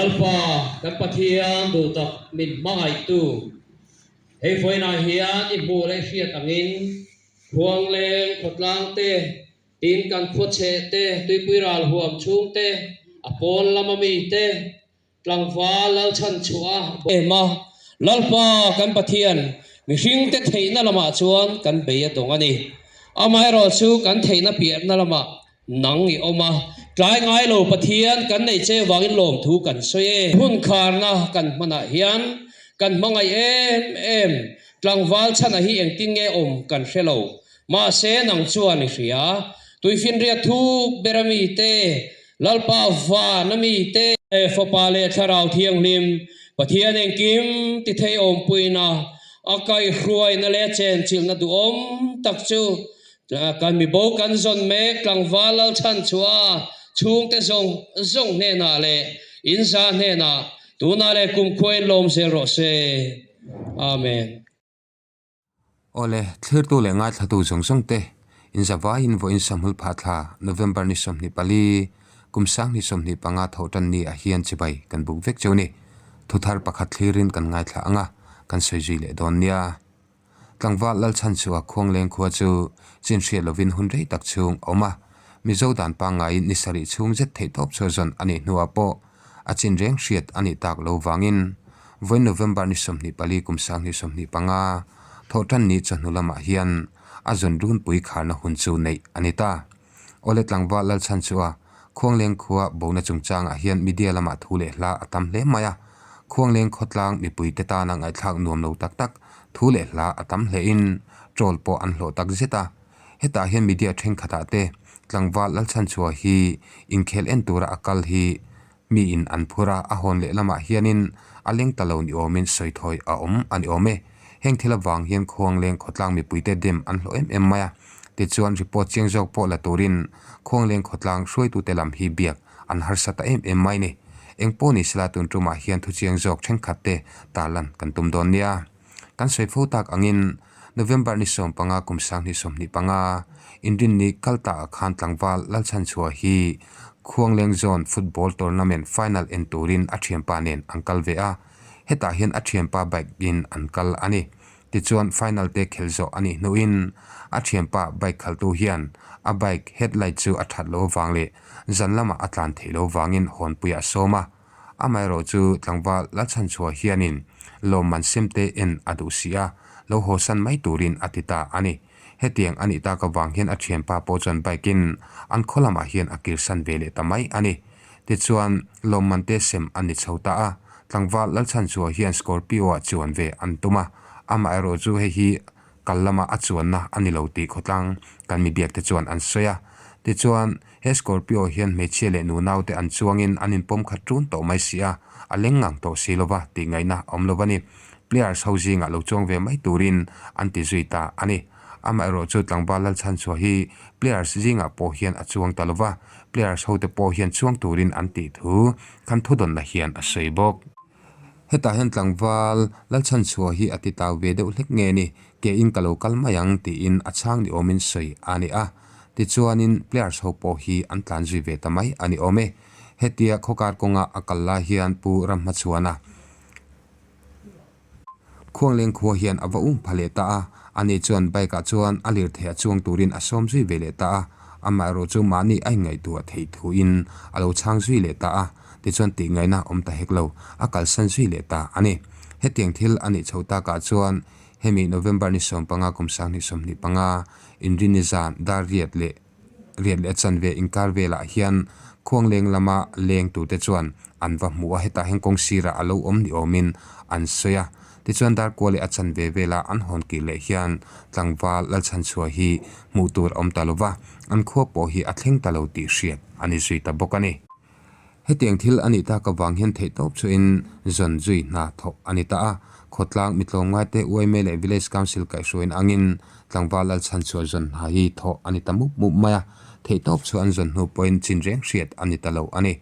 Lalpa kan Pathian duhtak min hmangaihtu, hei vawiinah hian i hmuh leh i hriat angin Khuangleng khawtlang te, tin kan khuachheh te, tuipui ral huam chhung te, a pawn lama mi te, Tlangval Lalchhan chhuah a em a, Lalpa kan Pathian, mihringte theihna lamah chuan kan bei a dawng a ni. Amaherawhchu kan theihna piahna lamah nang i awm a, tlai ngai lo Pathian kan nei che vangin lawmthu kan sawi e. Hun kharna kan hmanah hian kan hmangaih em em, tlangval chhana hi engtin nge awm kan hre lo. Mahse nang chuan i hria, tuifinriat thuk ber a mite, Lalpa van a mite, Fapa leh Thlarau Thianghlim, Pathian engkim ti thei awmpuina, a kaihhruaina leh chenchilhna duhawm tak chu kan mibo kan zawn mek tlangval Lalchhanchhuah chhungte zawng zawng hnenah leh inza hnenah tunah leh kumkhuain lawm zel rawh se. Amen. Awle, thlirtu leh ngaithlatu zawng zawng te, inzavaiin vawiin Samhul phah thla, November ni 24, kum 2025 thawh tan ni ah hian chibai kan buk vek cheu ni. Thuthar pakhat thlirin kan ngaithla ang a, kan sawi zui leh dawn nia. Tlangval Lalchhanchhuah Khuangleng khua chu chin hriat lovin hun rei tak chhung a awm a, Mizo dan pangngaiin ni sarih chhung zet theihtawp chhuah zawn a nih hnuah pawh a chin reng hriat a nih tak lo vangin vawiin November ni 24 kum 2025 thawhtan ni chawhnu lamah hian a zawn runpui kharna hun chu neih a ni ta. Awle tlangval Lalchhan chu a Khuangleng khua bona chungchangah hian media lamah thu leh hla a tam hle mai a, Khuangleng khawtlang mipuite tana ngaihthlak nuam lo tak tak thu leh hla a tam hlein troll pawh an hlawh tak zet a. Hetah hian media thenkhatah te tlangval Lalchhanchhuah hi inkhel en tura a kal hi miin an phur a, a hawn leh lamah hianin a leng ta lo ni awmin sawi thawi a awm a ni awm e. Heng thil avang hian Khuangleng khawtlang mipuite dem an hlawh em em mai a, tichuan report chiang zawk pawh la turin Khuangleng khawtlang hruaitute lam hi biak an harsa ta em em mai ni. Engpawh ni sela tun tumah hian thuchiang zawk thenkhat te tarlan kan tum dawn nia. Kan sawi fo tak angin November ni 15 kum 2025 Inrinni kal ta ah khan tlangval Lalchhanchhuah hi Khuangleng Zone Football Tournament final en turin a thianpa nen an kal ve a, hetah hian a thianpa bike in an kal a ni. Tichuan final te khel zawh a nih hnuin a thianpa bike khaltu hian a bike headlight chu a that lo avang leh zan lamah a tlan theih lo vangin hawnpuiah a sawm a. Amaherawh chu tlangval Lalchhanchhuah hianin lawmman semte en a duh si a, lo hawsan mai turin a ti ta a ni. Hetiang a nih tak avang hian a thianpa pawh chuan bike in an khaw lamah hian a kirsan ve leh ta mai a ni. Tichuan, lawmman te sem a ni chho ta a, tlangval Lalchhanchhuah hian Scorpio-ah chuan ve an tum a, amaherawh chu hei hi kal lama a chuanna a ni lo tih khawtlang kan mi biakte chuan an sawi a. Tichuan, he Scorpio hian hmeichhia leh nunaute an chuangin an inpawm khat ṭun tawh mai si a, a leng ngang tawh si lova tih ngaihna a awm lo a ni. Players ho zingah lo chuang ve mai turin an ti zui ta a ni. Amaherawh chu tlangval Lalchhanchhuah hi players zingah pawh hian a chuang ta lova, players hote pawh hian chuang turin an tih thu kan thudawnna hian a sawi bawk. Hetah hian tlangval Lalchhanchhuah hi a ti tau ve deuh hlek nge ni, ke in ka lo kal mai ang tiin a chhang ni awmin sawi a ni a. Tichuanin players ho pawh hi an tlan zui ve ta mai a ni awm e. Hetia khawkar kawnga a kal lai hian Pu Ramhmachhuana Khuangleng khua hian a va um pha leh ta a, ani chuan bike ah chuan a lirthei a chuang turin a sawm zui ve leh ta a, amaherawh chu mahni a inngaihtuah theih thuin a lo chhang zui leh ta a. Tichuan tih ngaihna awm ta hek lo, a kalsan zui leh ta a ni. Hetiang thil a nih chho takah chuan hemi November ni 15 kum 2025 Inrinni zan dar riat leh riat leh a chanve inkar velah hian Khuangleng lama leng turte chuan an va hmu a, hetah hian kawng sirah a lo awm ni awmin an sawi a. Tichuan dar kua leh a chanve vela an hawn kir leh hian tlangval Lalchhanchhuah hi hmuh tur a awm ta lo va, an khua pawh hi a thleng ta lo tih hriat a ni zui ta bawk a ni. Hetiang thil a nih tak avang hian theihtawp chuin zawn zui hna thawk a ni ta a, khawtlang mitlawmngaite yma leh Village Council kaihhruain angin tlangval Lalchhanchhuah zawn hna hi thawh a ni ta mup mup mai a, theihtawp chu an zawn hnu pawhin chin reng hriat a ni ta lo a ni.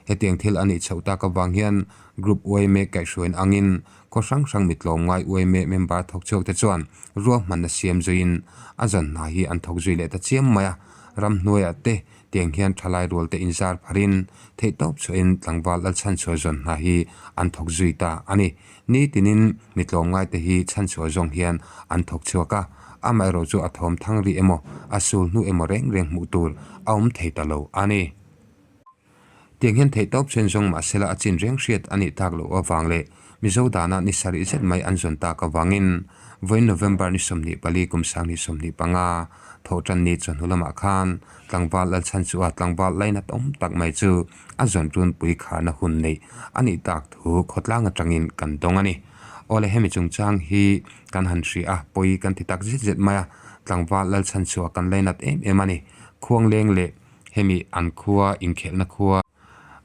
Hetiang thil a nih chhoh tak avang hian Group yma kaihhruain angin khaw hrang hrang mitlawmngai yma member thawk chhuakte chuan ruahmanna siam zuiin a zawn hna hi an thawk zui leh ta chiam mai a, ramhnuaiah te. Tiang hian thalai rual te inzar pharin theihtawp chhuahin tlangval Lalchhanchhuah zawn hna hi an thawk zui ta a ni. Nitinin mi tlawmngai te hi chhanchhuah zawng hian an thawk chhuak a, amaherawh chu a thawm thang rih emaw a sul hnu emaw reng reng hmuh tur a awm thei ta lo a ni. Tiang hian theihtawp chhuain zawng mahsela a chin reng hriat a nih tak loh avang leh Mizo dana ni sarih zet mai an zawn tak avangin vawiin November ni 24 kum 2025 thawhtan ni chawhnu lamah khan tlangval Lalchhanchua tlangval lainat awm tak mai chu a zawn tunpui kharna hun neih a nih tak thu khawtlang atangin kan dawng a ni. Awle hemi chungchang hi kan han hria a, pawi kan ti tak zet zet mai a, tlangval Lalchhanchua kan lainat em em a ni. Khuangleng leh hemi an khua inkhelhna khua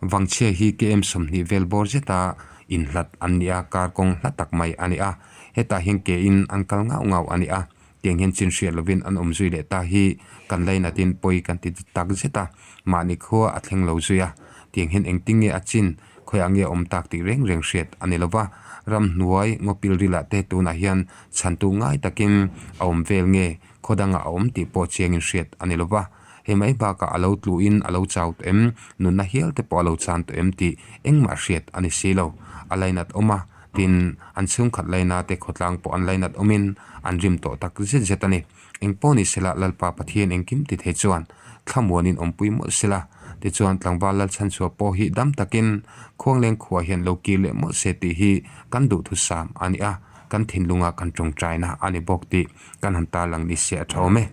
Vangchhia hi KM 20 vel bawr zeta inhlat an ni a, kar kawng hla tak mai a ni a. Hetah hian ke in an kal ngau ngau a ni a, tiang hian chin hriat lovin an awm zui leh ta hi kan lainatin pawi kan ti tak zet a, mahni khua a thleng lo zui a. Tiang hian engtin nge a chin, khawiah nge a awm tak tih reng reng hriat a ni lo va, ramhnuai ngawpil rilah te tunah hian chhantu ngai takin a awm vel nge khaw dangah a awm tih pawh chiangin hriat a ni lo va. Hei mai bakah a lo tluhin a lo chau tawh em, nunna hial te pawh a lo chan tawh em tih engmah hriat a ni si lo. A lainat awm a, tin an chhungkhat laina te khawtlang pawh an lainat awmin an rim tawh tak zet zet a ni. Engpawh ni sela Lalpa Pathian engkim ti thei chuan thlamuanin awmpui mawlh sela, tichuan tlangval Lalchhanchhuah pawh hi dam takin Khuangleng khuah hian lo kir leh mawlh se tih hi kan duhthusam a ni a, kan thinlunga kan tawngtaina a ni bawk tih kan han tarlang ni se a tha awm e.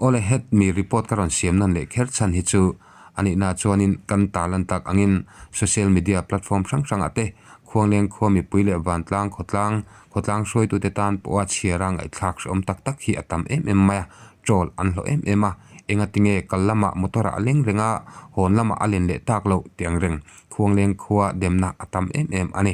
Awle het mi report ka rawn siam nan leh kher chhan hi chu a nihna chuanin kan tarlan tak angin social media platform hrang hrangah te Khuangleng khua mipui leh vantlang khawtlang khawtlang hruaitute tan pawha chhiara ngaihthlak hrehawm tak tak hi a tam em em mai a, troll an hlawh em em a, engatinge kal lamah motor ah a leng reng a, hawn lamah a len leh tak loh tih ang reng Khuangleng khua demna a tam em em a ni.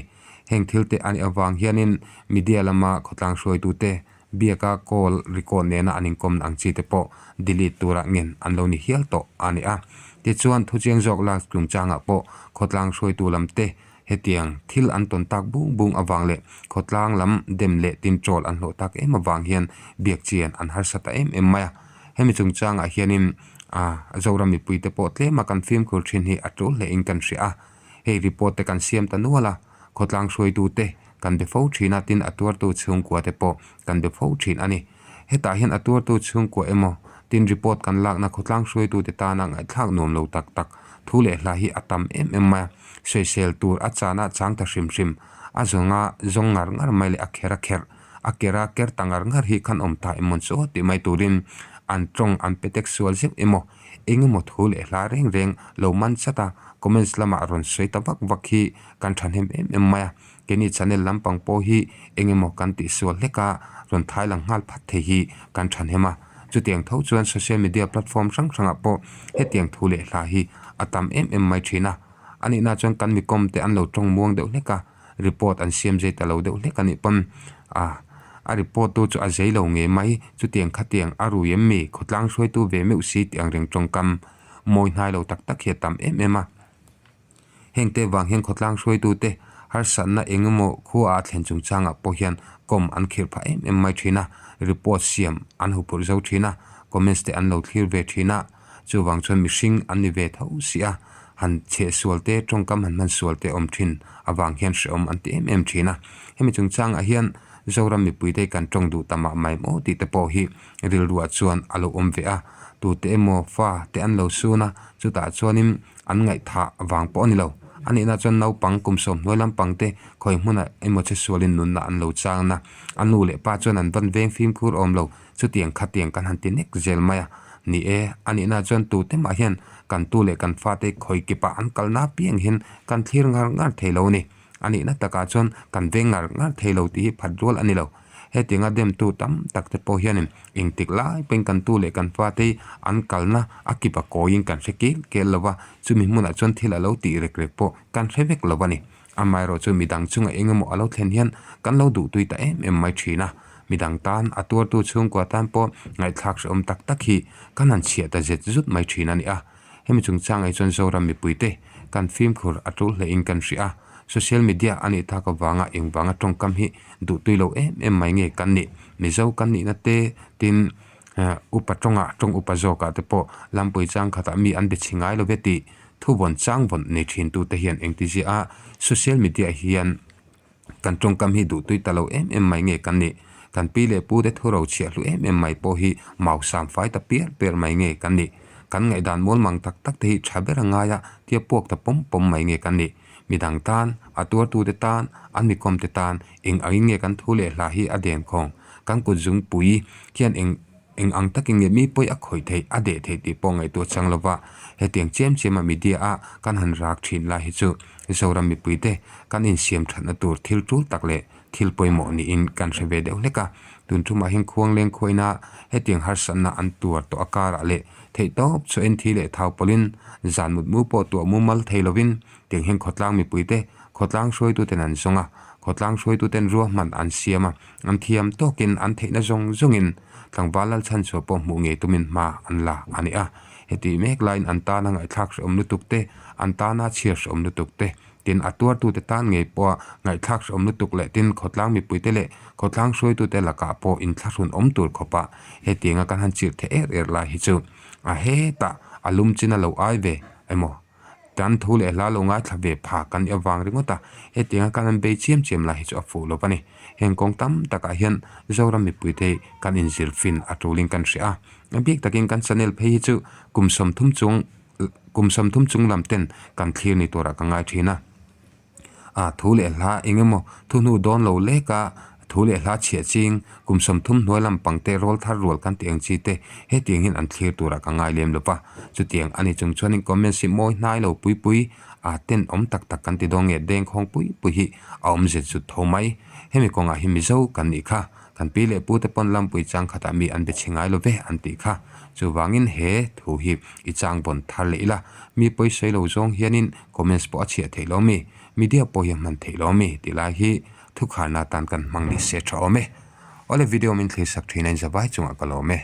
Heng thil te a nih avang hianin media lama khawtlang hruaitute Biaka call record nena an inkawmna ang chi te pawh delete tura ngen an lo ni hial tawh a ni a. Tichuan, thuchiang zawk lak chungchangah pawh khawtlang hruaitu lam te hetiang thil an tawn tak bung bung avang leh khawtlang lam dem leh tintrawl an hlawh tak em avang hian biak chian an harsa ta em em mai a. Hemi chungchangah hianin Zoram mipuite pawh tlema kan fimkhur thin hi a tul hlein kan hria a. Hei report te kan siam ta nual a, khawtlang hruaitu te kan be fo thin a, tin a tuartu chhungkua te pawh kan be fo thin a ni. Hetah hian a tuartu chhungkua emaw, tin report kan lakna khawtlang hruaitu te tana ngaihthlak nuam lo tak tak thu leh hla hi a tam em em mai a, sawisel tur a chana chang ta hrim hrim, a zawnga zawng ngar ngar mai leh a kher a kherh, a kera ker ta ngar ngar hi khan awm ta emawn chu tih mai turin an tawng an pe tek sual zeuh emaw, Eng emaw thu leh hla reng reng lo man chat a, comments lamah rawn sawi ta vak vak hi kan thahnem em em mai a. Keini channel lampang pawh hi eng emaw kan tihsual hlek a, rawn thai lang nghal phat thei hi kan thahnem a. Chutiang tho chuan social media platform hrang hrangah pawh hetiang thu leh hla hi a tam em em mai thin a. A nihna chuan kan mi kawm te an lo tawng muang deuh hlek a, report an siam zai ta lo deuh hlek a nih pawn a a report tu chu a zei lo ngei mai chutiang khatiang a rui em mi khawtlang hruaitu ve meuh si tih ang reng tawngkam mawi hnai lo tak tak hi a tam em em a heng te vang hian khawtlang hruaitu te harsatna eng emaw khua a thlen chungchangah pawh hian kawm an khirh phah em em mai thin a report siam an huphurh zo thin a comments te an lo thlir ve thin a. Chuvang chuan mihring an ni ve tho si a, han chheh sual te, tawngkam han hman sual te awm thin avang hian hrehawm an ti em em thin a. Hemi chungchangah hian Zoram mipuite kan tawng duh ta mah mai maw tih te pawh hi rilruah chuan a lo awm ve a. Tute emaw fa te an lo sun a, chutah chuanin an ngaihthah vang pawh a ni lo. A nihna chuan naupang kum sawmhnuai lampang te khawi hmunah emaw che sualin nunna an lo chang a, a nu leh pa chuan an van veng fimkhur awm lo. Chutiang khatiang kan han ti nek zel mai a, ni e, a nihna chuan tute mah hian kan tu leh kan fate khawi kipah an kalna apiang hian kan thlir ngar ngar thei lo a ni. A nihna takah chuan kan veng ngar ngar thei lo tih hi phat rual a ni lo. Hetianga demtu tam tak te pawh hianin engtik lai pawhin kan tu leh kan fate an kalna a kipa kawiin kan hre kel kel lo va, chumi hmunah chuan thil a lo tih rek rek pawh kan hre vek lo a ni. Amaherawh chu midang chunga eng emaw a lo thlen hian kan lo duhtui ta em em mai thin a, midang tan a tuartu chhungkua tan pawh ngaihthlak hrehawm tak tak hi kan han chhiah ta zet zut mai thin a ni a. Hemi chungchang ah chuan Zoram mipuite kan fimkhur a tul hlein kan hria a, social media a nih tak avanga engvanga tawngkam hi duhtui lo em em mai nge kan nih, Mizo kan nihna te tin. Upa tawngah tawng upa zawkah te pawh lampui chang khatah mi an be chhi ngai lo ve tih thu vawn chang vawn nei thin tute hian engtizia a social media hian kan tawngkam hi duhtui ta lo em em mai nge kan nih? Kan pi leh pu te thu ro chhiah hlu em em mai pawh hi mau sam fai ta piar piar mai nge kan nih? Kan ngaihdan mual mang tak tak te hi tha ber a ngai a tia puak ta pawm pawm mai nge kan nih? Midang tan, a tuartute tan, an mikawmte tan eng angin nge kan thu leh hla hi a denkhawng? Kan kut zungpui hian eng eng ang takin nge mi pawi a khawih theih, a deh theih tih pawh ngaihtuah chang lova hetiang chiam chiama media a kan han rak thin lai hi chu Zoram mipuite kan insiam thatna tur thil tul tak leh thil pawimawh niin kan hre ve deuh hlek a. Tun thumah hian khuangleng khuaina hetiang harsatna an tuar tawh a karah leh theih tawp chu en thi leh thau pawlhin zan mutmu pawh tuah mumal thei lovin tiang hian khawtlang mipuite khawtlang hruaituten an zawng a, khawtlang hruaituten ruahman an siam a, an thiam tawkin an theihna zawng zawngin tlangval Lalchhanchhuah pawh hmuh ngei tumin hma an la a ni a. Heti mek laiin an tana ngaihthlak hrehawm lutuk te, an tana chhiar hrehawm lutuk te, tin a tuartute tan ngei pawha ngaihthlak hrehawm lutuk leh tin khawtlang mipuite leh khawtlang hruaitute lakah pawh inthlahrun awm tur khawpa hetianga kan han chirh theh er er lai hi chu a hetah a lum chin a lo ai ve emaw tan thu leh hla lo ngaithla ve pha kan nih avang ringawt a, hetianga kan han bei chiam chiam lai hi chu a fuh lo a ni. Heng kawng tam takah hian Zoram mipuite kan inzir fin a tulin kan hria a, a bik takin kan channel phei hi chu kum 30 chung kum 30 chung lam ten kan thlir ni turah ka ngai thin a. A thu leh hla eng emaw thu hnu dawn lo lek a, thu leh hla chhiah ching kum 30 hnuai lampang te rawl thar rual kan tih ang chi te hetiang hian an thlir turah ka ngai lem lo va. Chutiang a ni chung chuanin comments hi mawi hnai lo pui pui a ten awm tak tak kan ti dawn nge dengkhawng pui pui hi a awm zet zut tho mai. Hemi kawngah hi Mizo kan nih kha. Kan pi leh pu te pawn lampui chang khatah mi an be chhe ngai lo ve an tih kha. Chuvangin he thu hi i chang vawn thar leh ila, mi pawi sawi lo zawng hianin comments pawh a chhiah theih lo mi, media pawh hi a hman theih lo mi tih lai hi thukharna atan kan hmang ni se tha awm e. Awle video min thlir sak thin a in zavai chungah ka lawm e.